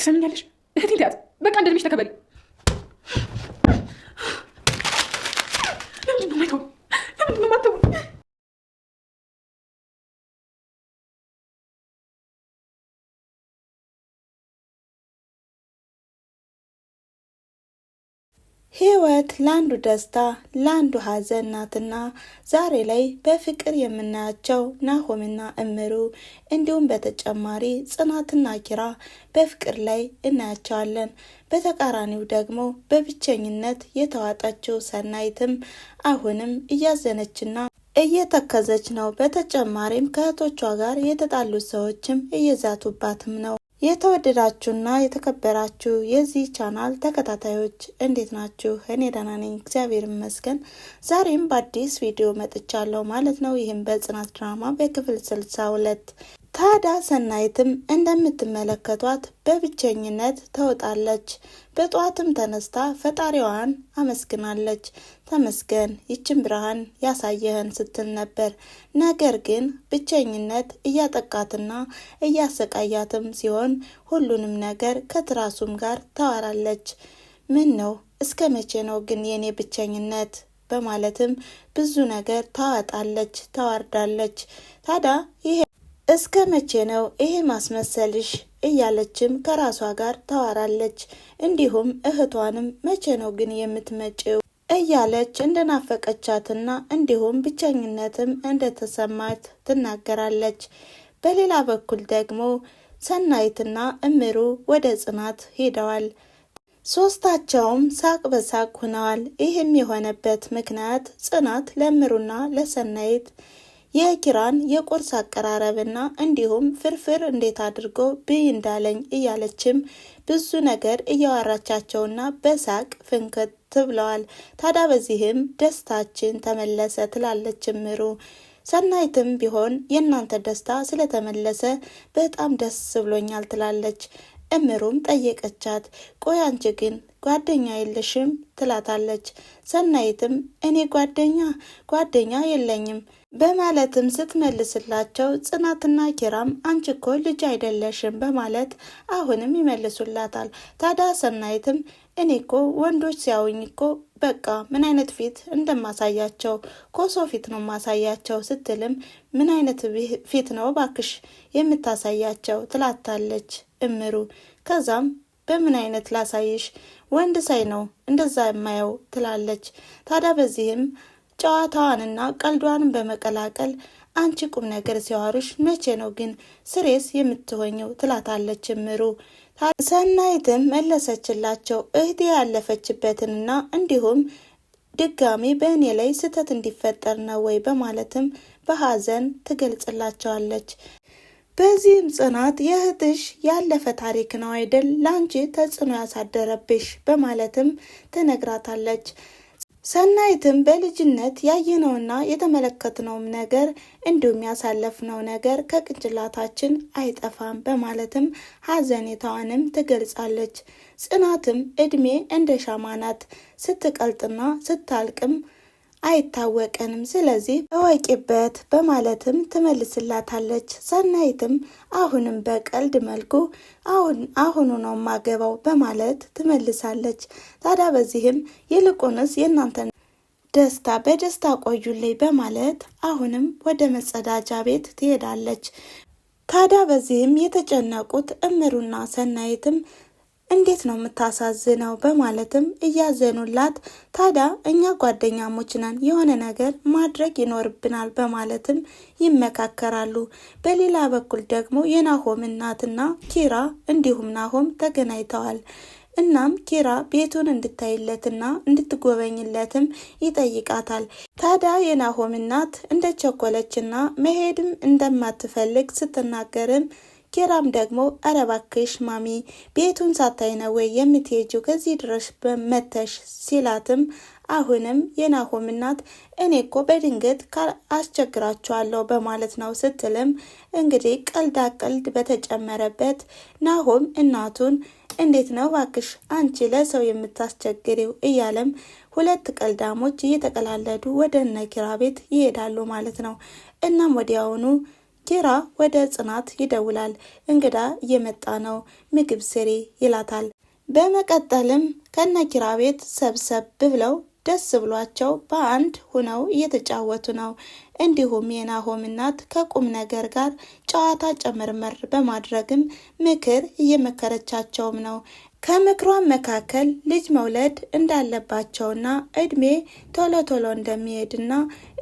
ትሰሚኛለሽ? እህቴን ተያት። በቃ እንደ እድሜሽ ተከበሪ። ለምንድን ነው የማይተው? ለምንድን ነው የማትተው? ህይወት ለአንዱ ደስታ ለአንዱ ሐዘን ናትና ዛሬ ላይ በፍቅር የምናያቸው ናሆምና እምሩ እንዲሁም በተጨማሪ ጽናትና ኪራ በፍቅር ላይ እናያቸዋለን። በተቃራኒው ደግሞ በብቸኝነት የተዋጠችው ሰናይትም አሁንም እያዘነችና እየተከዘች ነው። በተጨማሪም ከእህቶቿ ጋር የተጣሉ ሰዎችም እየዛቱባትም ነው። የተወደዳችሁና የተከበራችሁ የዚህ ቻናል ተከታታዮች እንዴት ናችሁ? እኔ ደህና ነኝ፣ እግዚአብሔር ይመስገን። ዛሬም በአዲስ ቪዲዮ መጥቻለሁ ማለት ነው። ይህም በጽናት ድራማ በክፍል 62። ታዲያ ሰናይትም እንደምትመለከቷት በብቸኝነት ተውጣለች። በጠዋትም ተነስታ ፈጣሪዋን አመስግናለች። ተመስገን ይችን ብርሃን ያሳየህን ስትል ነበር። ነገር ግን ብቸኝነት እያጠቃትና እያሰቃያትም ሲሆን ሁሉንም ነገር ከትራሱም ጋር ታወራለች። ምን ነው እስከ መቼ ነው ግን የኔ ብቸኝነት በማለትም ብዙ ነገር ታወጣለች፣ ታዋርዳለች። ታዲያ ይሄ እስከ መቼ ነው ይሄ ማስመሰልሽ? እያለችም ከራሷ ጋር ታወራለች። እንዲሁም እህቷንም መቼ ነው ግን የምትመጪው እያለች እንደናፈቀቻትና እንዲሁም ብቸኝነትም እንደተሰማት ትናገራለች። በሌላ በኩል ደግሞ ሰናይትና እምሩ ወደ ጽናት ሄደዋል። ሶስታቸውም ሳቅ በሳቅ ሆነዋል። ይህም የሆነበት ምክንያት ጽናት ለእምሩና ለሰናይት የኪራን የቁርስ አቀራረብና እንዲሁም ፍርፍር እንዴት አድርጎ ብይ እንዳለኝ እያለችም ብዙ ነገር እያወራቻቸውና በሳቅ ፍንክት ብለዋል። ታዲያ በዚህም ደስታችን ተመለሰ ትላለች ምሩ። ሰናይትም ቢሆን የእናንተ ደስታ ስለተመለሰ በጣም ደስ ብሎኛል ትላለች። እምሩም ጠየቀቻት። ቆይ አንቺ ግን ጓደኛ የለሽም ትላታለች። ሰናይትም እኔ ጓደኛ ጓደኛ የለኝም በማለትም ስትመልስላቸው ጽናትና ኪራም አንቺ እኮ ልጅ አይደለሽም በማለት አሁንም ይመልሱላታል። ታዲያ ሰናይትም እኔ እኮ ወንዶች ሲያዩኝ እኮ በቃ ምን አይነት ፊት እንደማሳያቸው ኮሶ ፊት ነው ማሳያቸው ስትልም ምን አይነት ፊት ነው ባክሽ የምታሳያቸው ትላታለች እምሩ። ከዛም በምን አይነት ላሳይሽ ወንድ ሳይ ነው እንደዛ የማየው ትላለች። ታዲያ በዚህም ጨዋታዋንና ቀልዷንን በመቀላቀል አንቺ ቁም ነገር ሲያወሩሽ መቼ ነው ግን serious የምትሆኘው? ትላታለች እምሩ። ሰናይትም መለሰችላቸው እህቴ ያለፈችበትንና እንዲሁም ድጋሚ በእኔ ላይ ስህተት እንዲፈጠር ነው ወይ በማለትም በሀዘን ትገልጽላቸዋለች። በዚህም ጽናት የእህትሽ ያለፈ ታሪክ ነው አይደል ለአንቺ ተጽዕኖ ያሳደረብሽ በማለትም ትነግራታለች። ሰናይትም በልጅነት ያየነውና የተመለከትነውም ነገር እንዲሁም ያሳለፍነው ነገር ከቅንጭላታችን አይጠፋም በማለትም ሀዘኔታዋንም ትገልጻለች። ጽናትም እድሜ እንደ ሻማ ናት፣ ስትቀልጥና ስታልቅም አይታወቀንም፣ ስለዚህ እወቂበት በማለትም ትመልስላታለች። ሰናይትም አሁንም በቀልድ መልኩ አሁን አሁኑ ነው ማገባው በማለት ትመልሳለች። ታዲያ በዚህም ይልቁንስ የእናንተን ደስታ በደስታ ቆዩልኝ በማለት አሁንም ወደ መጸዳጃ ቤት ትሄዳለች። ታዲያ በዚህም የተጨነቁት እምሩና ሰናይትም እንዴት ነው የምታሳዝነው በማለትም እያዘኑላት፣ ታዲያ እኛ ጓደኛሞች ነን የሆነ ነገር ማድረግ ይኖርብናል በማለትም ይመካከራሉ። በሌላ በኩል ደግሞ የናሆም እናትና ኪራ እንዲሁም ናሆም ተገናኝተዋል። እናም ኪራ ቤቱን እንድታይለትና እንድትጎበኝለትም ይጠይቃታል። ታዲያ የናሆም እናት እንደቸኮለችና መሄድም እንደማትፈልግ ስትናገርም ኪራም ደግሞ ኧረ እባክሽ ማሚ ቤቱን ሳታይ ነው ወይ የምትሄጂው ከዚህ ድረስ በመተሽ ሲላትም አሁንም የናሆም እናት እኔ እኮ በድንገት አስቸግራችኋለሁ በማለት ነው ስትልም እንግዲህ ቀልዳ ቀልድ በተጨመረበት ናሆም እናቱን እንዴት ነው ባክሽ አንቺ ለሰው የምታስቸግሪው እያለም ሁለት ቀልዳሞች እየተቀላለዱ ወደ እነ ኪራ ቤት ይሄዳሉ ማለት ነው። እናም ወዲያውኑ ኪራ ወደ ጽናት ይደውላል። እንግዳ እየመጣ ነው፣ ምግብ ስሪ ይላታል። በመቀጠልም ከነ ኪራ ቤት ሰብሰብ ብለው ደስ ብሏቸው በአንድ ሁነው እየተጫወቱ ነው። እንዲሁም የናሆም እናት ከቁም ነገር ጋር ጨዋታ ጨመርመር በማድረግም ምክር እየመከረቻቸውም ነው። ከምክሯን መካከል ልጅ መውለድ እንዳለባቸውና እድሜ ቶሎ ቶሎ እንደሚሄድና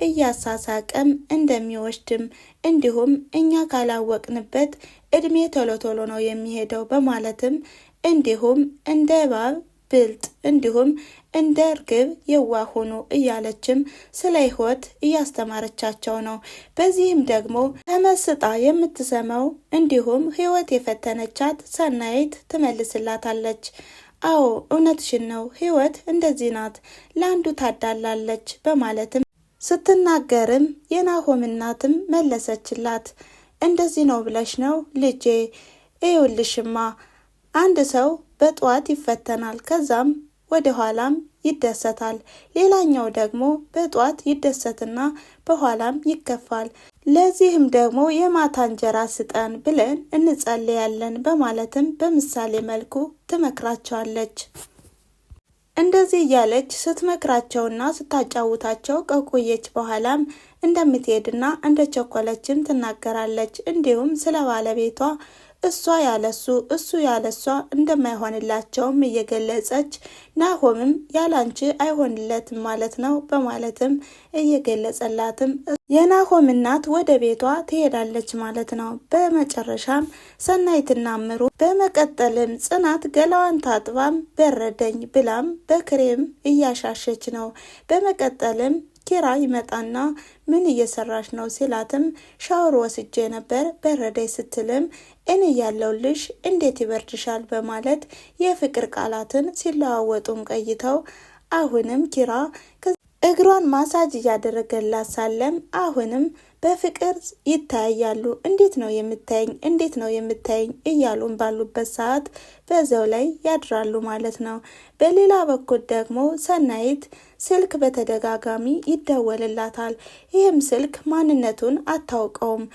እያሳሳቀም እንደሚወስድም እንዲሁም እኛ ካላወቅንበት እድሜ ቶሎ ቶሎ ነው የሚሄደው በማለትም እንዲሁም እንደ እባብ ብልጥ እንዲሁም እንደ እርግብ የዋህ ሁኑ እያለችም ስለ ሕይወት እያስተማረቻቸው ነው። በዚህም ደግሞ ተመስጣ የምትሰማው እንዲሁም ሕይወት የፈተነቻት ሰናይት ትመልስላታለች። አዎ እውነትሽን ነው፣ ሕይወት እንደዚህ ናት፣ ለአንዱ ታዳላለች በማለትም ስትናገርም የናሆም እናትም መለሰችላት። እንደዚህ ነው ብለሽ ነው ልጄ? እዩልሽማ አንድ ሰው በጠዋት ይፈተናል፣ ከዛም ወደ ኋላም ይደሰታል። ሌላኛው ደግሞ በጧት ይደሰትና በኋላም ይከፋል። ለዚህም ደግሞ የማታ እንጀራ ስጠን ብለን እንጸልያለን በማለትም በምሳሌ መልኩ ትመክራቸዋለች። እንደዚህ እያለች ስትመክራቸውና ስታጫውታቸው ከቆየች በኋላም እንደምትሄድና እንደቸኮለችም ትናገራለች። እንዲሁም ስለ ባለቤቷ እሷ ያለሱ እሱ ያለሷ እንደማይሆንላቸውም እየገለጸች ናሆምም ያላንቺ አይሆንለትም ማለት ነው በማለትም እየገለጸላትም የናሆም እናት ወደ ቤቷ ትሄዳለች ማለት ነው። በመጨረሻም ሰናይትና ምሩ በመቀጠልም ጽናት ገላዋን ታጥባም በረደኝ ብላም በክሬም እያሻሸች ነው። በመቀጠልም ኪራ ይመጣና ምን እየሰራሽ ነው ሲላትም ሻወር ወስጄ ነበር በረደኝ ስትልም እኔ ያለውልሽ እንዴት ይበርድሻል በማለት የፍቅር ቃላትን ሲለዋወጡም ቆይተው አሁንም ኪራ እግሯን ማሳጅ እያደረገላት ሳለም አሁንም በፍቅር ይታያሉ። እንዴት ነው የምታየኝ? እንዴት ነው የምታየኝ? እያሉም ባሉበት ሰዓት በዛው ላይ ያድራሉ ማለት ነው። በሌላ በኩል ደግሞ ሰናይት ስልክ በተደጋጋሚ ይደወልላታል። ይህም ስልክ ማንነቱን አታውቀውም።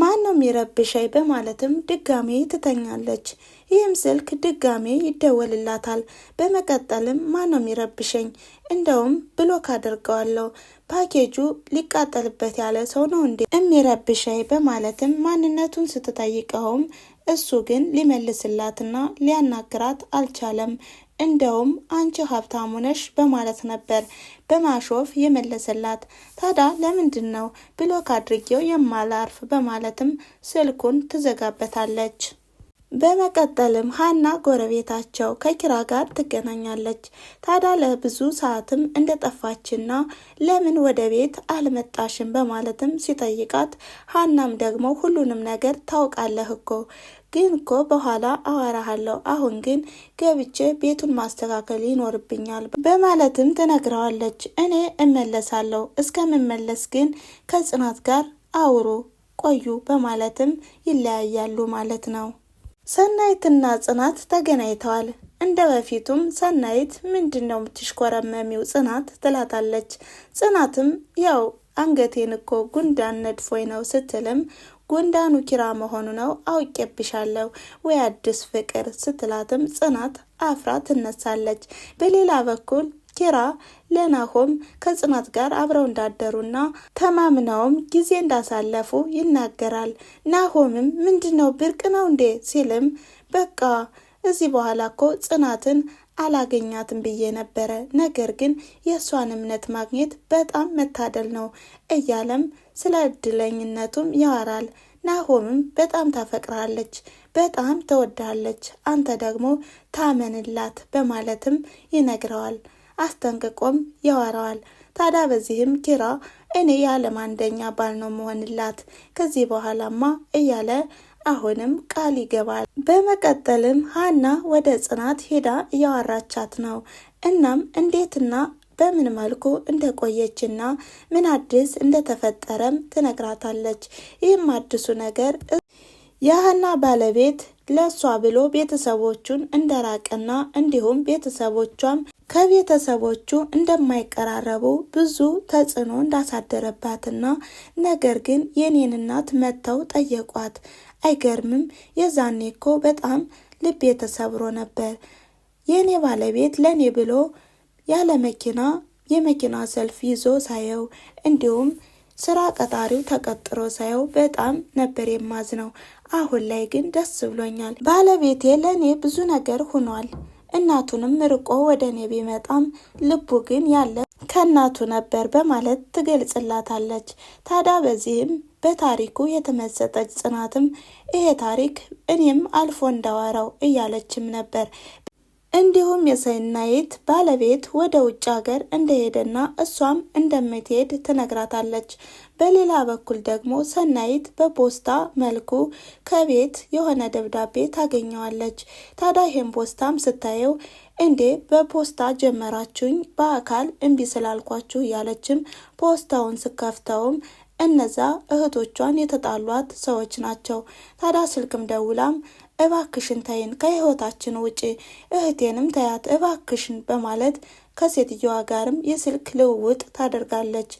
ማን ነው የሚረብሸኝ በማለትም ድጋሜ ትተኛለች። ይህም ስልክ ድጋሜ ይደወልላታል። በመቀጠልም ማን ነው የሚረብሸኝ? እንደውም block አድርገዋለሁ፣ ፓኬጁ ሊቃጠልበት ያለ ሰው ነው እንዴ የሚረብሸኝ? በማለትም ማንነቱን ስትጠይቀውም እሱ ግን ሊመልስላትና ሊያናግራት አልቻለም። እንደውም አንቺ ሀብታሙ ነሽ በማለት ነበር በማሾፍ የመለሰላት። ታዲያ ለምንድን ነው block አድርጌው የማላርፍ በማለትም ስልኩን ትዘጋበታለች። በመቀጠልም ሀና ጎረቤታቸው ከኪራ ጋር ትገናኛለች። ታዲያ ለብዙ ሰዓትም እንደጠፋችና ለምን ወደ ቤት አልመጣሽም በማለትም ሲጠይቃት ሀናም ደግሞ ሁሉንም ነገር ታውቃለህ እኮ ግን እኮ በኋላ አወራሃለሁ፣ አሁን ግን ገብቼ ቤቱን ማስተካከል ይኖርብኛል በማለትም ትነግረዋለች። እኔ እመለሳለሁ፣ እስከምመለስ ግን ከጽናት ጋር አውሩ ቆዩ በማለትም ይለያያሉ ማለት ነው። ሰናይትና ጽናት ተገናኝተዋል። እንደ በፊቱም ሰናይት ምንድን ነው የምትሽኮረመሚው ጽናት ትላታለች። ጽናትም ያው አንገቴን እኮ ጉንዳን ነድፎኝ ነው ስትልም ጉንዳኑ ኪራ መሆኑ ነው አውቄብሻለሁ ወይ አዲስ ፍቅር ስትላትም ጽናት አፍራ ትነሳለች። በሌላ በኩል ኪራ ለናሆም ከጽናት ጋር አብረው እንዳደሩና ተማምነውም ጊዜ እንዳሳለፉ ይናገራል። ናሆምም ምንድን ነው ብርቅ ነው እንዴ ሲልም በቃ እዚህ በኋላ እኮ ጽናትን አላገኛትም ብዬ ነበረ፣ ነገር ግን የእሷን እምነት ማግኘት በጣም መታደል ነው እያለም ስለ እድለኝነቱም ያወራል። ናሆምም በጣም ታፈቅራለች፣ በጣም ተወዳለች፣ አንተ ደግሞ ታመንላት በማለትም ይነግረዋል። አስጠንቅቆም ያወራዋል። ታዲያ በዚህም ኪራ እኔ የዓለም አንደኛ ባል ነው መሆንላት ከዚህ በኋላማ እያለ አሁንም ቃል ይገባል። በመቀጠልም ሀና ወደ ጽናት ሄዳ እያወራቻት ነው። እናም እንዴትና በምን መልኩ እንደቆየችና ምን አዲስ እንደተፈጠረም ትነግራታለች። ይህም አዲሱ ነገር የሀና ባለቤት ለእሷ ብሎ ቤተሰቦቹን እንደራቀና እንዲሁም ቤተሰቦቿም ከቤተሰቦቹ እንደማይቀራረቡ ብዙ ተጽዕኖ እንዳሳደረባትና ነገር ግን የኔን እናት መጥተው ጠየቋት። አይገርምም? የዛኔ እኮ በጣም ልቤ ተሰብሮ ነበር። የኔ ባለቤት ለኔ ብሎ ያለ መኪና የመኪና ሰልፍ ይዞ ሳየው እንዲሁም ስራ ቀጣሪው ተቀጥሮ ሳየው በጣም ነበር የማዝነው። አሁን ላይ ግን ደስ ብሎኛል። ባለቤቴ ለእኔ ብዙ ነገር ሆኗል። እናቱንም ርቆ ወደ እኔ ቢመጣም ልቡ ግን ያለ ከእናቱ ነበር በማለት ትገልጽላታለች። ታዲያ በዚህም በታሪኩ የተመሰጠች ጽናትም ይሄ ታሪክ እኔም አልፎ እንዳወራው እያለችም ነበር። እንዲሁም የሰናይት ባለቤት ወደ ውጭ ሀገር እንደሄደና እሷም እንደምትሄድ ትነግራታለች። በሌላ በኩል ደግሞ ሰናይት በፖስታ መልኩ ከቤት የሆነ ደብዳቤ ታገኘዋለች። ታዲያ ይህን ፖስታም ስታየው እንዴ በፖስታ ጀመራችሁኝ፣ በአካል እምቢ ስላልኳችሁ እያለችም ፖስታውን ስከፍተውም እነዛ እህቶቿን የተጣሏት ሰዎች ናቸው። ታዲያ ስልክም ደውላም እባክሽን ተይን፣ ከህይወታችን ውጪ፣ እህቴንም ተያት እባክሽን በማለት ከሴትየዋ ጋርም የስልክ ልውውጥ ታደርጋለች።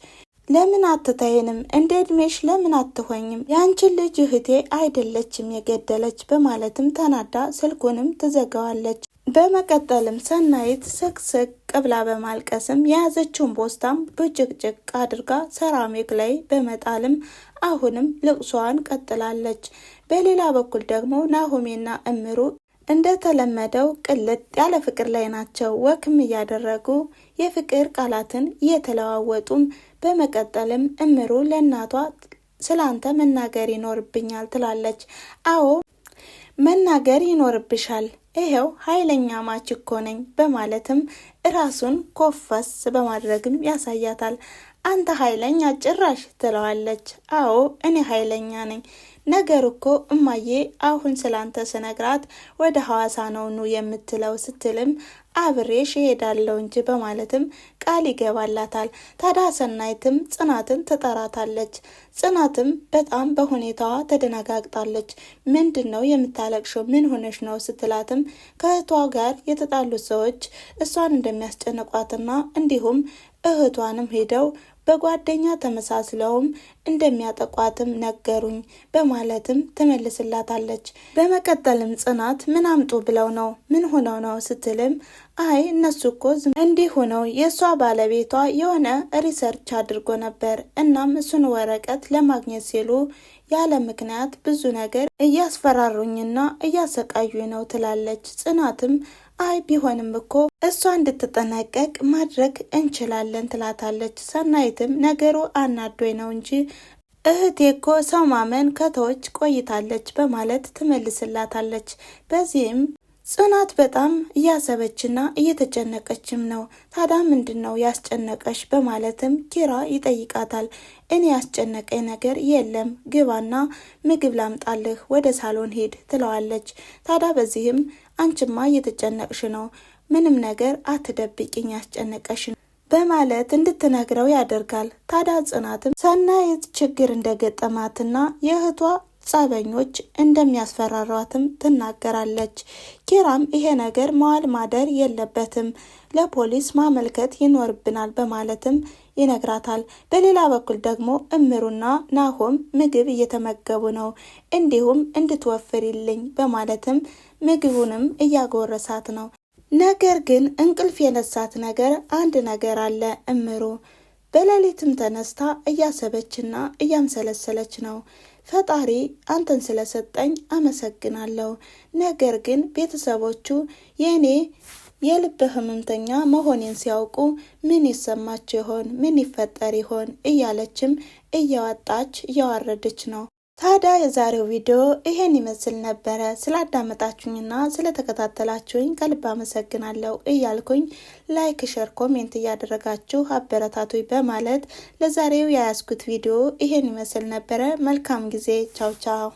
ለምን አትተይንም? እንደ እድሜሽ ለምን አትሆኝም? ያንቺን ልጅ እህቴ አይደለችም የገደለች በማለትም ተናዳ ስልኩንም ትዘጋዋለች። በመቀጠልም ሰናይት ስቅስቅ ብላ በማልቀስም የያዘችውን ፖስታም ብጭቅጭቅ አድርጋ ሰራሚክ ላይ በመጣልም አሁንም ልቅሷን ቀጥላለች። በሌላ በኩል ደግሞ ናሆሜና እምሩ እንደተለመደው ቅልጥ ያለ ፍቅር ላይ ናቸው። walk ም እያደረጉ የፍቅር ቃላትን እየተለዋወጡም በመቀጠልም እምሩ ለእናቷ ስላንተ መናገር ይኖርብኛል ትላለች። አዎ መናገር ይኖርብሻል፣ ይኸው ኃይለኛ ማች እኮ ነኝ በማለትም ራሱን ኮፈስ በማድረግም ያሳያታል። አንተ ኃይለኛ ጭራሽ ትለዋለች። አዎ እኔ ኃይለኛ ነኝ። ነገር እኮ እማዬ አሁን ስላንተ ስነግራት ወደ ሐዋሳ ነው ኑ የምትለው ስትልም አብሬሽ እሄዳለሁ እንጂ በማለትም ቃል ይገባላታል። ታዲያ ሰናይትም ጽናትን ትጠራታለች። ጽናትም በጣም በሁኔታዋ ተደነጋግጣለች። ምንድን ነው የምታለቅሽው? ምን ሆነሽ ነው ስትላትም ከእህቷ ጋር የተጣሉት ሰዎች እሷን እንደሚያስጨንቋትና እንዲሁም እህቷንም ሄደው በጓደኛ ተመሳስለውም እንደሚያጠቋትም ነገሩኝ በማለትም ትመልስላታለች። በመቀጠልም ጽናት ምን አምጡ ብለው ነው ምን ሆነው ነው ስትልም አይ እነሱ እኮ እንዲህ ሆነው የእሷ ባለቤቷ የሆነ research አድርጎ ነበር። እናም እሱን ወረቀት ለማግኘት ሲሉ ያለ ምክንያት ብዙ ነገር እያስፈራሩኝና እያሰቃዩኝ ነው ትላለች። ጽናትም አይ ቢሆንም እኮ እሷ እንድትጠነቀቅ ማድረግ እንችላለን ትላታለች። ሰናይትም ነገሩ አናዶኝ ነው እንጂ እህቴ እኮ ሰው ማመን ከተወች ቆይታለች በማለት ትመልስላታለች። በዚህም ጽናት በጣም እያሰበችና እየተጨነቀችም ነው። ታዲያ ምንድን ነው ያስጨነቀሽ? በማለትም ኪራ ይጠይቃታል። እኔ ያስጨነቀኝ ነገር የለም፣ ግባና ምግብ ላምጣልህ፣ ወደ ሳሎን ሂድ ትለዋለች። ታዲያ በዚህም አንቺማ እየተጨነቅሽ ነው፣ ምንም ነገር አትደብቂኝ፣ ያስጨነቀሽ በማለት እንድትነግረው ያደርጋል። ታዲያ ጽናትም ሰናይት ችግር እንደገጠማትና የእህቷ ጸበኞች እንደሚያስፈራሯትም ትናገራለች። ኪራም ይሄ ነገር መዋል ማደር የለበትም ለፖሊስ ማመልከት ይኖርብናል በማለትም ይነግራታል። በሌላ በኩል ደግሞ እምሩና ናሆም ምግብ እየተመገቡ ነው። እንዲሁም እንድትወፍሪልኝ በማለትም ምግቡንም እያጎረሳት ነው። ነገር ግን እንቅልፍ የነሳት ነገር አንድ ነገር አለ። እምሩ በሌሊትም ተነስታ እያሰበችና እያምሰለሰለች ነው። ፈጣሪ አንተን ስለሰጠኝ አመሰግናለሁ። ነገር ግን ቤተሰቦቹ የእኔ የልብ ህመምተኛ መሆኔን ሲያውቁ ምን ይሰማቸው ይሆን? ምን ይፈጠር ይሆን? እያለችም እያወጣች እያዋረደች ነው። ታዲያ የዛሬው ቪዲዮ ይሄን ይመስል ነበረ። ስላዳመጣችሁኝና ስለተከታተላችሁኝ ከልብ አመሰግናለሁ እያልኩኝ like፣ share፣ comment እያደረጋችሁ አበረታቱኝ በማለት ለዛሬው የያዝኩት ቪዲዮ ይሄን ይመስል ነበረ። መልካም ጊዜ። ቻው ቻው።